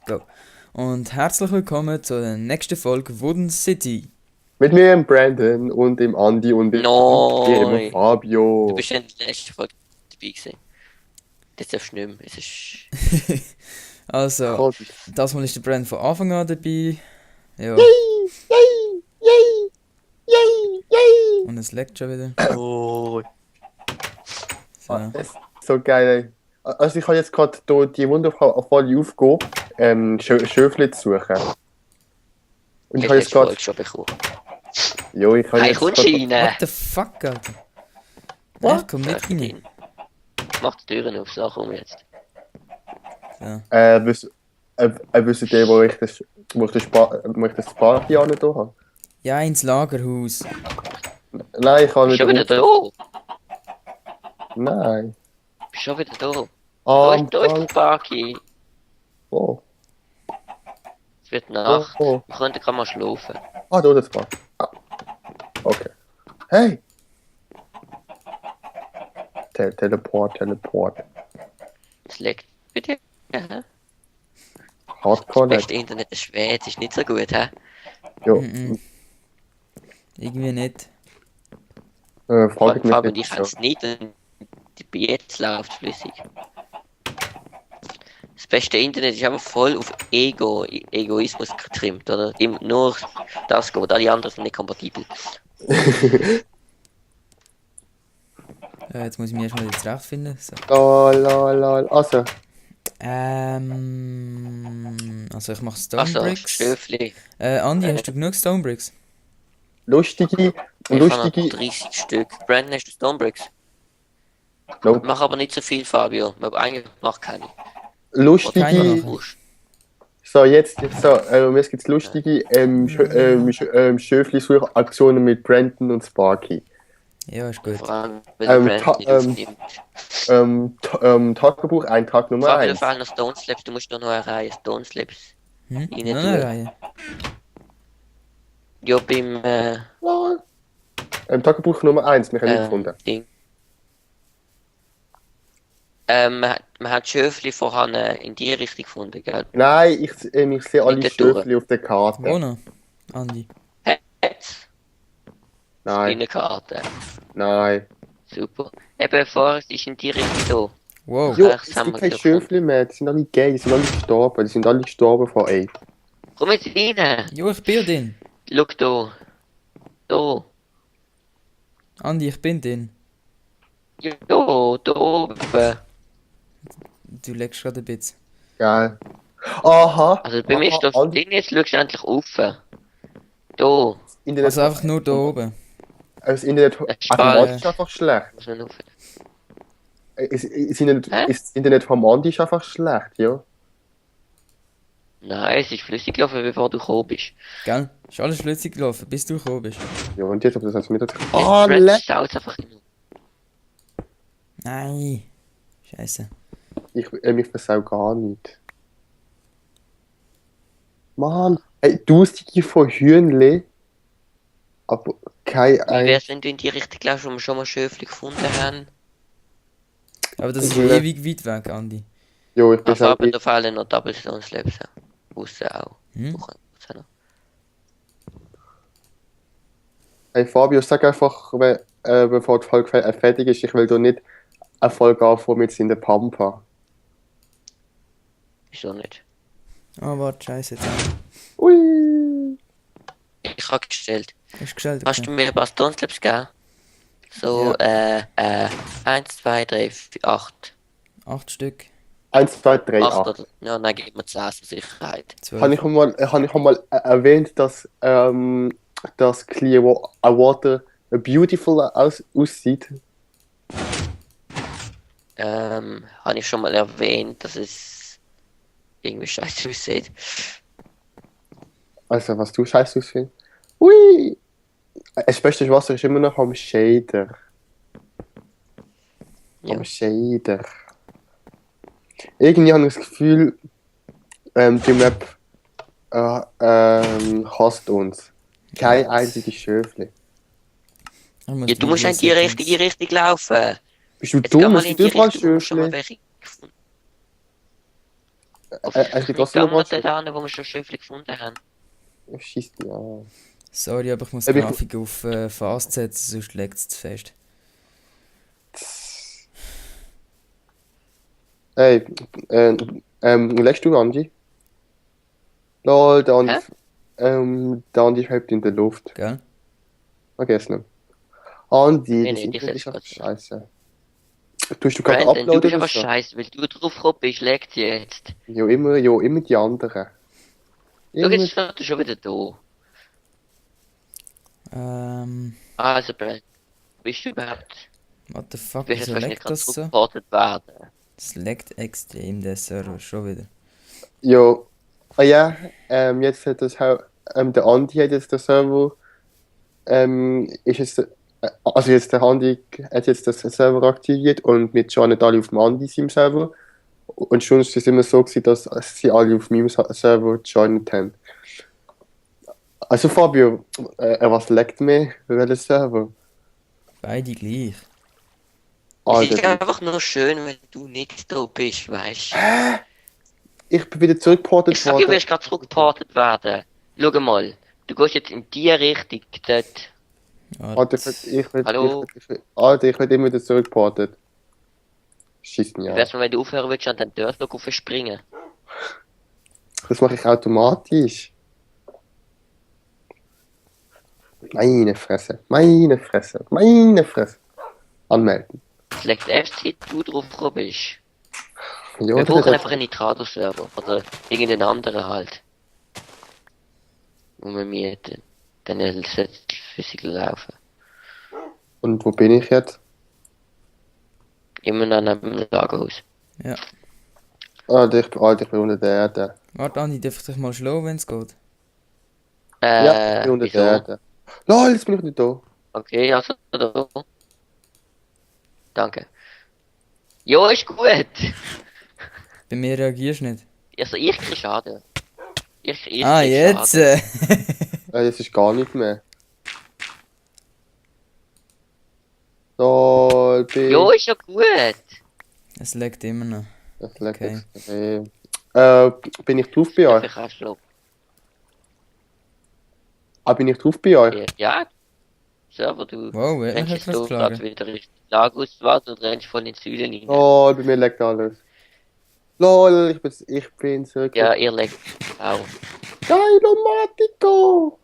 Go. Und herzlich willkommen zur nächsten Folge Wooden City. Mit mir, dem Brandon und dem Andy und dem Nein. Du Fabio. bist in der letzten Folge dabei gewesen. Das darfst du nicht mehr. Es ist... Also, Gott. das Mal ist der Brand von Anfang an dabei. Ja, Yay, yay, yay, yay, yay. und es leckt schon wieder. Oh. So. Das ist so geil, ey. Also ich habe jetzt gerade hier die wundervolle Aufgabe, Schöfli zu suchen. Und ich habe jetzt gerade... schon bekommen. Jo, ich habe Hey, jetzt kommst du gerade... rein? What the fuck, Alter? What? Ich komm nicht rein. Mach die Türen auf, sag komm jetzt. So. Wisst ihr, wo ich das Party auch nicht habe? Ja, ins Lagerhaus. Nein, ich habe Bist nicht... schon wieder da? Nein. Bist schon wieder da? Ah, Da ist der Parky. oh, Es wird Nacht. oh. Wir könnten gerade mal schlafen. Ah, da das Party. Ah. Okay. Hey! Teleport. Es liegt bei dir. Ja. Hardcore Das nicht. beste Internet der Schweiz ist nicht so gut, hä? Jo. Mhm. Irgendwie nicht. Fragt mich Fabian, nicht ich kann es nicht und die jetzt läuft flüssig. Das beste Internet ist aber voll auf Egoismus getrimmt, oder? Nur das geht, alle anderen sind nicht kompatibel. Jetzt muss ich mich erstmal wieder zurechtfinden. So. Lol. Also, Also ich mach Stone Also, Bricks. Schöfli. Andi, hast du genug Stone Bricks? lustige. Ich habe noch 30 Stück. Brandon, hast du Stonebricks? Nope. Mach aber nicht so viel, Fabio. Eigentlich mach keine. Keine Lustige. machen. So, jetzt gibt's lustige Schöfli-Suchaktionen mit Brandon und Sparky. Ja, ist gut. Vor allem, wenn der Brandon nicht aufnimmt. Tagebuch, Eintrag Nummer Fabio, da 1. fehlen noch Stone Slaps. Du musst doch noch eine Reihe Stone Slaps. Hm? Rein Noch tun. eine Reihe. Ja, beim Tagebuch Nummer 1, wir haben nicht gefunden. Ding. Man hat Schöfli vorhin in die Richtung gefunden, gell? Nein, ich sehe alle Nicht dort Schöfli auf der Karte. Wo noch? Andi. Jetzt. Nein, Eine Karte. nein. Super. Eben, Forest ist in die Richtung Wow. Jo, Ach, es das haben gibt wir keine gefunden. Schöfli mehr, die sind alle gay, die sind alle gestorben. Die sind alle gestorben von AIDS. da. Komm jetzt rein. Jo, ich bin drin. Schau da. Da. Andi, ich bin drin. Ja, da oben. Du leckst gerade ein bisschen. Geil. Aha. Also bei mir ist das Aha, Ding, jetzt schaust du endlich auf. Da. Internet, Also einfach nur da oben. das Internet Spalt. ist einfach schlecht. Muss man auf. Das Hä? Internet vom Andi ist einfach schlecht, ja. Nein, es ist flüssig gelaufen, bevor du gekommen bist. Gell? Ist alles flüssig gelaufen, bis du gekommen bist. Ja, und jetzt, ob das als mit... Jetzt Ah, Brand leck! schaut einfach hin. Nein. Scheiße. Ich versau gar nicht. Mann, hey, Tausende von Hühnli. Aber kein Wie ein... wär's, wenn du in die Richtung glaubst, wo wir schon mal Schöfli gefunden haben? Aber das ist Ich will- ewig weit weg, Andi. Jo, ich bin Auf aber schon... da fehlen noch Double Stone Slabs. Aussen auch. Hm? Hey Fabio, sag einfach, bevor die Folge fertig ist, ich will da nicht eine Folge anfangen mit in der Pampa. Wieso nicht? Oh, warte, scheiße. Jetzt. Ui! Ich habe gestellt. Ist gestellt. Kannst du Okay. mir ein paar Stone Slabs geben? So, 1, 2, 3, 4, 8. 8 Stück. 1, 2, 3, 8 8. oder. Ja, nein, gib mir 10 zur Sicherheit. 12. Habe ich schon mal erwähnt, dass das Clear Water beautiful aussieht? Habe ich schon mal erwähnt, dass es irgendwie scheiße aussieht. Also, was du scheiße aussieht? Ui! Das beste Wasser ist immer noch am Shader. Ja. Am Shader. Irgendwie habe ich das Gefühl, die Map hasst uns. Kein einziges Schöfli. Ja, du musst in die richtige Richtung laufen. Bist du Jetzt geh dumm? mal Es in gibt die überall Richtung, wo wir schon mal Schöfli. welche gefunden. Auf Es gibt nicht trotzdem noch damals was. dort hin, wo wir schon Schöffli gefunden haben. Schießt mich an. Sorry, aber ich muss Ob die ich- Grafik auf Fast setzen, sonst legt es zu fest. Hey, lässt du Andi? Lol, Hä? Der Andi schwebt in der Luft. Gell? Vergiss nicht. Andi, Nee, das nee, ich Internet setze ist einfach grad nicht. scheiße. Tust du gerade Brandon, du uploaden bist oder aber so? scheiße, weil du drauf gekommen bist, legt jetzt. Jo, immer die anderen. Schau, Immer. jetzt steht er schon wieder da. Ähm, Also, Brandon, wo bist du überhaupt? what the Du fuck, bist jetzt wieso wahrscheinlich leckt gerade das so? zurückgeportet werden. Es leckt extrem, der Server, schon wieder. Jo. Ah ja, jetzt hat der Andi hat jetzt den Server, ist jetzt, also jetzt der Andi hat jetzt das Server aktiviert und wir joinen alle auf dem Andi seinem Server. Und schon ist es immer so gewesen, dass sie alle auf meinem Server joined haben. Also Fabio, was leckt mehr? Welcher Server? Beide gleich. Es ist Alter, einfach nur schön, wenn du nicht da bist, weißt du? ich bin wieder zurückgeportet Ich sag, du worden. wirst gerade zurückgeportet werden. Schau mal, du gehst jetzt in die Richtung dort. Alter, Hallo? ich werd immer wieder zurückgeportet. Schießt mich Wie an. wär's mal, wenn du aufhören willst, an den Dörflock aufspringen? Das mache ich automatisch. Meine Fresse, meine Fresse, meine Fresse. Anmelden. Es liegt erst, seit du drauf gekommen bist. Ja, Wir das brauchen hat- einfach einen Nitrado-Server. Oder irgendeinen anderen halt. Wo wir mieten. Dann sollte es flüssig laufen. Und wo bin ich jetzt? Immer noch neben dem Lagerhaus. Ja. Alter, ich bin unter der Erde. Warte, Andi, darf ich dich mal schlagen, wenn es geht? Ja, ich bin unter der Wieso? Erde. Lol, jetzt bin ich nicht da. Okay, also da. Danke. Jo, ist gut. Bei mir reagierst du nicht. Also ich krieg Schaden. Ich Ah, krieg jetzt! Schaden. Jetzt ist gar nicht mehr. Lol, Jo, ist ja gut. Es leckt immer noch. Das leckt Okay. extrem. Bin ich drauf bei Darf euch? ich anschlagen? Bin ich drauf bei euch? Ja. Server, du Wow, wer rennst hat jetzt was da gerade geschlagen? wieder Richtung Lagerhaus und rennst voll in die Säule rein. Lol, bei mir leckt alles. Lol, ich bin zurück. Ja, ihr legt auch. Geilomatico!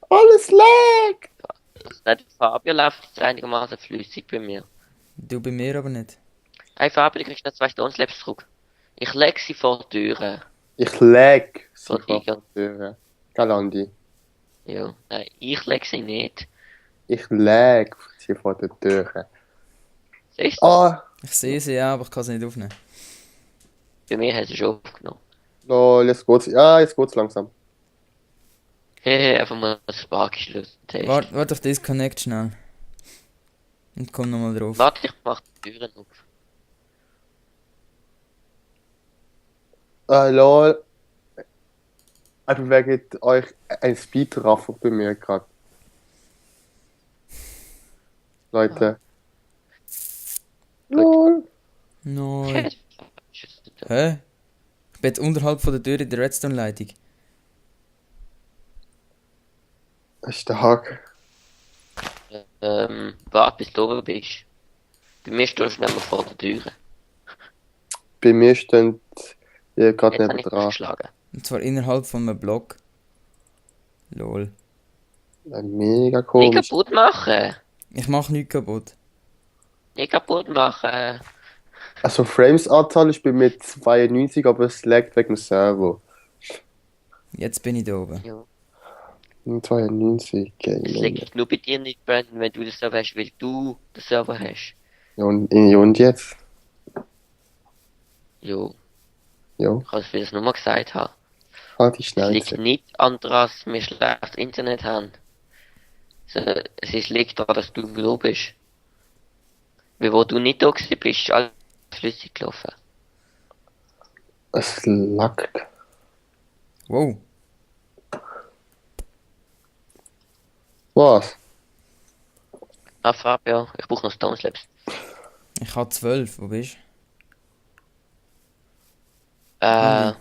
Alles leckt! Nein, Fabio läuft jetzt einigermaßen flüssig bei mir. Du bei mir aber nicht. Hey Fabio, du kriegst noch 2 Stones Labs zurück. Ich leg sie vor die Türe. Ich lag sie Von vor Igel. der Tür. Galandi. Ja, nein, ich leg sie nicht. Ich lag sie vor der Tür. Siehst du? Ah, Ich sehe sie ja, aber ich kann sie nicht aufnehmen. Bei mir hat sie schon aufgenommen. lol, jetzt geht's. Ja, jetzt geht's langsam. Hehe, einfach mal das Spark-Schluss. Warte, ich disconnect schnell. Und komm nochmal drauf. Warte, ich mach die Türen auf. Lol. Ich bewege euch ein Speedraffer bei mir gerade. Leute. Lol. Nein. Hä? Ich bin jetzt unterhalb von der Tür in der Redstone-Leitung. Stark. Warte, bis du oben bist. Bei mir stehst du nicht mehr vor der Türe. Bei mir steht hier gerade Jetzt habe ich nebendran. geschlagen. Und zwar innerhalb von einem Block. Lol. Mega Nicht komisch. kaputt machen. Ich mach nichts kaputt. Nicht kaputt machen. Also Frames-Anzahl ist bei mir 92, aber es laggt wegen dem Server. Jetzt bin ich da oben. Ja. 92, Es okay. liegt nur bei dir nicht, Brandon, wenn du das Server hast, weil du den Server hast. Und jetzt? Jo, Ja, ich kann es, weil ich es nochmal gesagt habe. halt die Es liegt Schnauze. nicht daran, dass wir schlechtes Internet haben. Es liegt daran, dass du da bist. Weil wo du nicht da gewesen bist, ist alles flüssig gelaufen. Es laggt. Wow. Was? Ah, Fabio, ich brauche noch Stone Slabs. Ich habe 12. Wo bist Äh,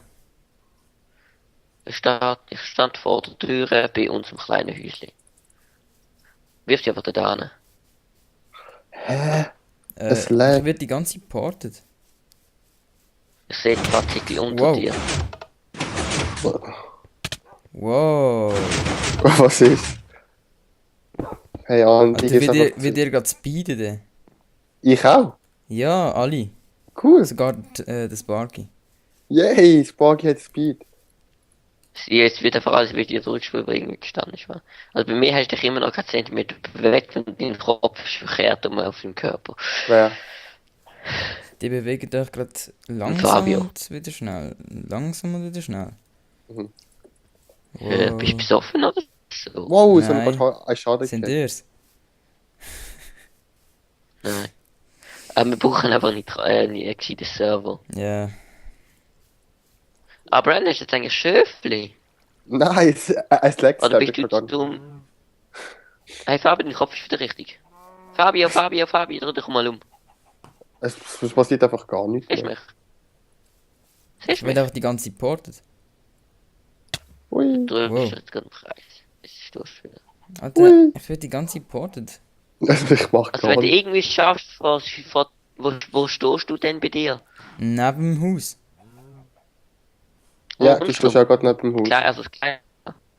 ich stand vor der Tür bei unserem kleinen Häuschen. Wirf dich aber da hin. Hä? Es Ich lädt. werde die ganze Zeit portet. Ich sehe die Partikel unter Wow. dir. Wow. Was ist? Hey, Andi, Alter, jetzt einfach wie dir gerade speeden. Ich auch. Ja, alle. Cool. Sogar der Sparky. Yay, Sparky hat Speed. Jetzt wird einfach alles wieder zurückspielen, weil irgendwie gestanden ist. wa? Also bei mir hast du dich immer noch keinen Zentimeter bewegt und dein Kopf ist verkehrt auf dem Körper. Wer? Die bewegen dich gerade langsam Fabio. und wieder schnell. Langsam und wieder schnell. Mhm. Bist du besoffen oder so? Wow, so Nein. ein Schaden Sind gekriegt. ihr's? Nein. Wir brauchen aber nicht einen gescheiten Server. Ja. Aber Brandon ist jetzt eigentlich Schöfli. Nein, es leckt Oder bist du zu dumm? Hey Fabio, dein Kopf ist wieder richtig. Fabio, dreh dich mal um. Es passiert einfach gar nichts. Siehst du mehr. mich? Siehst Ich du werde mich? einfach die ganze Zeit portet. Ui. Du Wow. drückst jetzt gerade im Kreis. Es ist durch wieder. Alter, Ui. ich werde die ganze Zeit portet. Also ich mach Also gar wenn du nichts. irgendwie schaffst, wo stehst du denn bei dir? Neben dem Haus. Ja, Und du stehst ja gerade neben dem Haus. Klein, also das Kleine.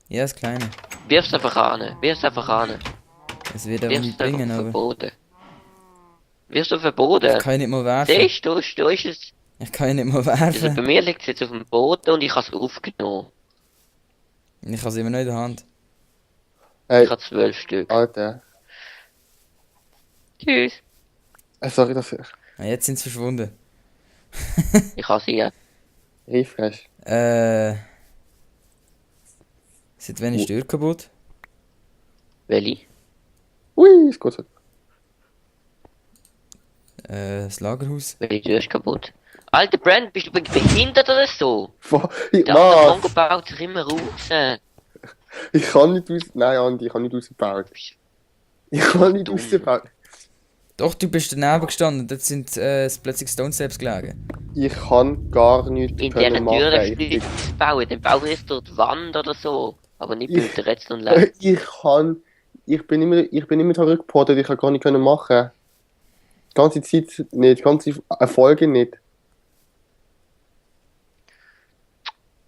Ja, das Kleine. Wirf's einfach an. Es wird aber Wirf's nicht einfach bringen, auf den aber. Boden. Wirf's auf den Boden. Ich kann ihn nicht mal werfen. Siehst du, da ist es. Ich kann ihn nicht mal Also bei werfen. mir liegt es jetzt auf dem Boden und ich habe es aufgenommen. Ich habe es immer noch in der Hand. Hey, Ich habe 12 Stück. Alter. Tschüss. Sorry, dass ich Ah, jetzt sind sie verschwunden. Ich habe sie ja. refresh. Sind wenig Stühle kaputt? Welche? Ui, ist gut so. Das Lagerhaus. Welche Tür ist kaputt? Alter Brand, bist du behindert oder so? Der Was? Kongo baut sich immer raus. Ich kann nicht aus... Nein, Andi, ich kann nicht ausbauen. Ich kann nicht Dumm. ausbauen. Doch, du bist daneben gestanden. Dort sind plötzlich Stone Steps gelegen. Ich kann gar nichts In können dieser machen. Tür Ich, Schlitz bauen, dann bauen wir es durch die Wand oder so. Aber nicht mit der Rätsel und Leid. ich bin immer zurückgeportet, ich kann gar nicht können machen. Die ganze Zeit nicht, die ganze Erfolge nicht.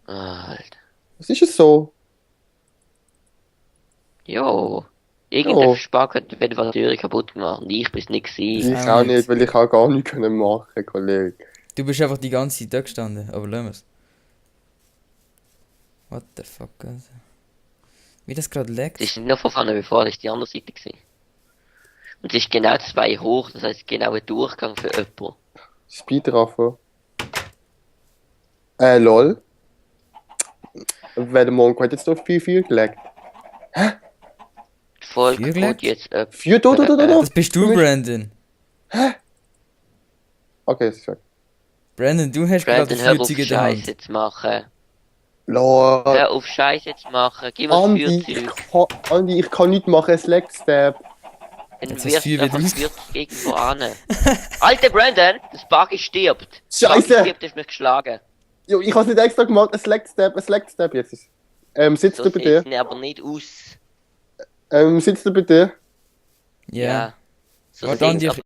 Alter. Was ist es so? Jo. Irgendein Spack hat die Tür kaputt gemacht und ich bin's nicht gewesen. Ich auch auch nicht. nicht, weil ich auch gar nichts können machen, Kollege. Du bist einfach die ganze Zeit da gestanden. Aber lassen wir's. What the fuck, Alter. Wie das gerade leckt. Es ist noch von vorne, bevor es die andere Seite gewesen. Und es ist genau 2 hoch, das heißt genau ein Durchgang für jemanden. Speedraffer. Lol. Weil der Monk hat jetzt doch 4-4 gelegt. Die Folge Viergelegt? geht jetzt ab. 4, da. Das bist du, Brandon. Okay, das ist weg. Brandon, du hast gerade Brandon, hör auf 40 in der Hand. Scheiße zu machen. Lol. Hör auf Scheiße zu machen. Gib mir Andi, das Feuerzeug. Andi, ich kann nichts machen, es leckt Stab. Dann Jetzt wirst hast du du wieder einfach raus- 40 irgendwo an. Alter Brandon, das Buggy stirbt. Das Scheiße. Buggy stirbt, hast mich geschlagen. Jo, ich hab's nicht extra gemacht, es leckt Stab jetzt. Sitzt So du bei dir? sieht es aber nicht aus. Sitzt du bei dir? Ja. So Warte, Andi, sieht's ich